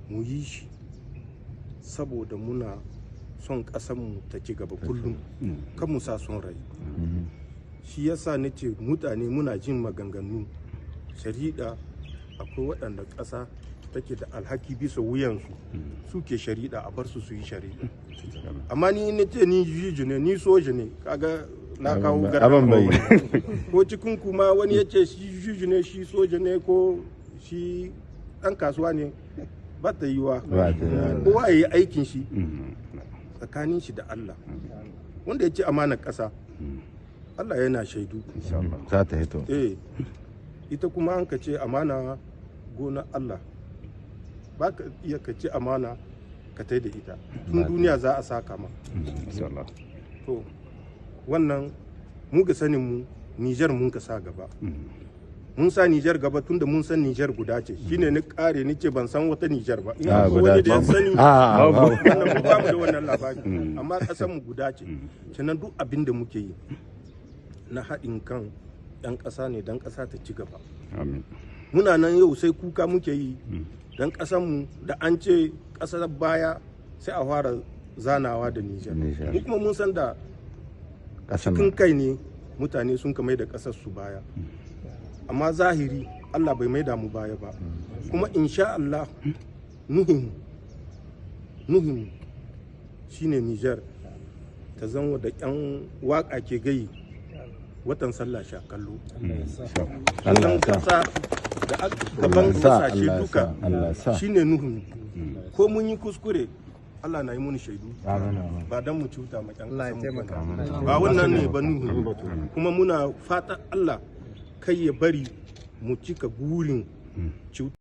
Mu yi shi saboda muna son ƙasanmu ta ci gaba kullum, kan mu sa son rai. Shi yasa nace mutane muna jin maganganu shari'a, akwai waɗanda ƙasa take da alhaki bisa wuyansu, suke shari'a, a bar su su yi shari'a. Amma ni na ce ni juju ne, ni soja ne, kaga na kawo Abin bai. Ko cikin kuma wani ya ce shi juju ne, shi soja ne, ko shi ɗan kasuwa ne, ba ta yiwa. Ba ta yiwa. Kowa ya yi aikin shi tsakanin shi da Allah. Wanda ya ci amanar ƙasa, Allah yana shaidu. Za ta hito. Eh, ita kuma an ka ce amana gona Allah, ba ka iya ka ci amana ka tai da ita tun duniya, za a saka ma. To wannan mu ga sanin mu, Nijar mun ka sa gaba, mun sa Nijar gaba, tunda mun san Nijar guda ce. Shine ni kare ni ce ban san wata Nijar ba. In Ah, akwai guda wani da ya ce. sani, Ah, babu. wannan mu ba mu da wannan labari, amma ƙasar mu guda ce. Kenan duk abin da muke yi na haɗin kan 'yan ƙasa ne don ƙasa ta ci gaba. Amin. Muna nan yau sai kuka muke yi don ƙasanmu da an ce ƙasar baya, sai a fara zanawa da Nijar. Nijar. Mu kuma mun san da Ƙasar cikin kai ne mutane sun ka mai da ƙasar su baya, amma zahiri Allah bai mai da mu baya ba. Kuma insha Allah nuhin shine Nijar ta zama da ƴan waka ke gayi, watan sallah sha kallo. Allah Wannan sa. kasa da gaban Allah sa, kasashe Allah duka sa, Allah sa. shine nuhun. Ko mun yi kuskure, Allah na yi muni shaidu. Amin, amin. Ba dan mu cuta ma ƴan Allah ya ƙasanmu taimaka. ba. Ba wannan ne ba nuhun. Kuma muna fata Allah kai ya bari mu cika gurin cuta.